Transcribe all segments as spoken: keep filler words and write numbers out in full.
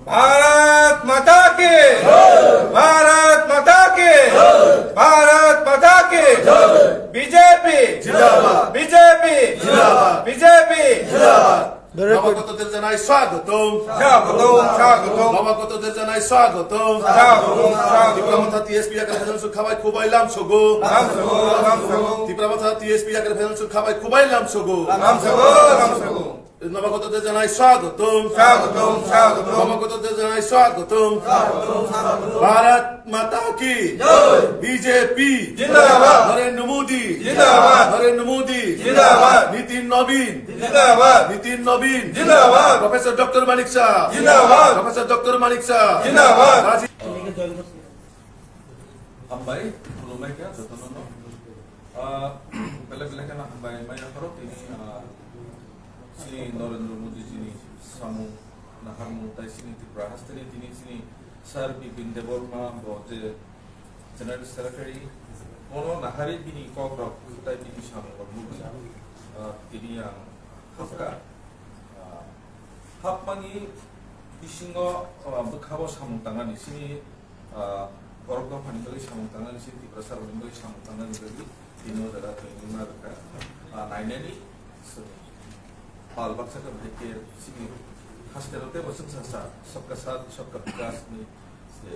भारत माता की, भारत माता की, भारत माता की, बीजेपी जिंदाबाद। बीजेपी जिंदाबाद। बीजेपी जिंदाबाद। নবাগতদের জানাই স্বাগতম। স্বাগতম, স্বাগতম। নবাগতদের জানাই স্বাগতম। স্বাগতম, স্বাগতম। Tipra Motha T S P yakar phejan suk khabai khubai lam sogo. Lam sogo, lam sogo. Tipra Motha T S P yakar phejan suk khabai khubai lam sogo. Lam sogo, lam sogo. নবাগতদের জানাই স্বাগতম। স্বাগতম, স্বাগতম। নবাগতদের জানাই স্বাগতম। স্বাগতম, স্বাগতম। ভারত মাতা কি জয়। বিজেপি জিন্দাবাদ। নরেন্দ্র মোদি জিন্দাবাদ। নরেন্দ্র মোদি জিন্দাবাদ। নীতিন নবীন জিন্দাবাদ। নীতিন নবীন জিন্দাবাদ। প্রফেসর ডক্টর মানিক শাহ জিন্দাবাদ। প্রফেসর ডক্টর মানিক শাহ জিন্দাবাদ। Rajib Hambai, khulumai kha jotono no. Ah, belai belai kheno hambai mai yapharo tini, ah, chini Narendra Modi jini samung naharmung tai chini Tripura hasteni tini chini Sir Bipin Debbarma bo je General Secretary, bono nahari bini kok rok tai bini samung rok nugwi, ah, tini ang hapkha. Ah, hapmani bisingo, ah, bwkhao samung tangnani chini Ah, borok dophani bagwi samung tangnani, chini Tiprasa rokni bagwi samung tangnani bagwi tini o jaga training ma rwkha. Ah, nainani chwng pal baksa khe bahai khe chini hasteo teibo chwngsa sa sabka saath sabka vikas ni je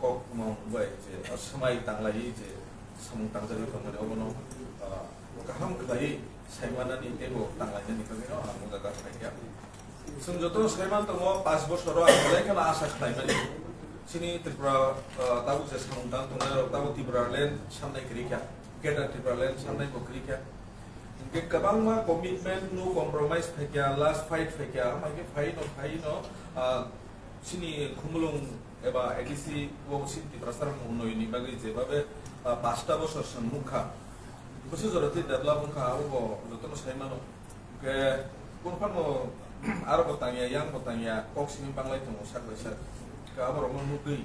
kokmung bai je, ah, swmai tanglaiwi je samung tangjagwi tongmani obono, ah, kaham khlaiwi saimanani teibo tanglainani bagwino ang o jaga phaikha. Chwng joto saiman tongo, panch bosoro ang belai kheno asa khlaimani. Chini Tripura, ah, tabuk je samung tang tongnai rok, tabuk Tipraland samnai kwrwi kha, Greater Tipraland samnai bo kwrwi kha. Hinkhe kwbangma commitment, no compromise phaikha, last fight phaikha, amai khe phaino, phaino, ah, chini Khumulwng eba A D C o chini Tiprasa rok unnoyonni bagwi jebabe, ah, pasta bosor chwng nukha. Bwswk jora tei develop wngkha, abo bo jotono sai mano. Hwnkhe kunu phano aro bo tangya, yang bo tangya, kok simi banglai tongo sak bai sak. Hwnkhe aborokno nugwi,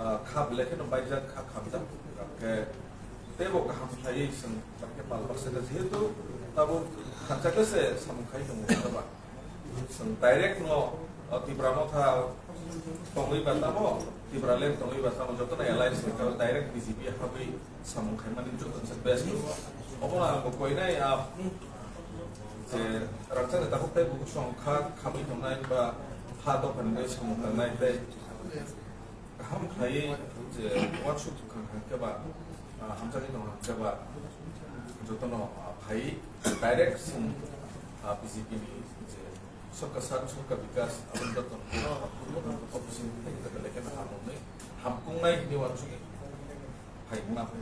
ah, kha belai kheno baijak, kha khamjak. Hwnkhe teibo kaham khlaiwi chwng bai khe pal baksa khe, jehetu tabuk khamsa khe se samung khai tongo, hwnkhe ba. Chwng direct no, o, Tipra Motha tongwi ba tamo, Tipraland tongwi ba tamo, jotono alliance ni tamo direct B J P habwi samung khaimani joto se best. Obono ang bo koinai, a, je rangchak ni takhuk tei bukhuk song kha khamwi tongnai ba ha dophani bai samung tangnai tei kaham khlaiwi je uansuk thwkang hwnkhe ba, ah, hamjakgwi tong hwnkhe ba, jotono, ah, phaiwi direct chwng, ah, B J P ni je Sabka Saath Sabka Vikas aboni jotono opposition ni thai thai belai kheno hamjaknai, hamkungnai hinwi uansugwi phai wngna phai.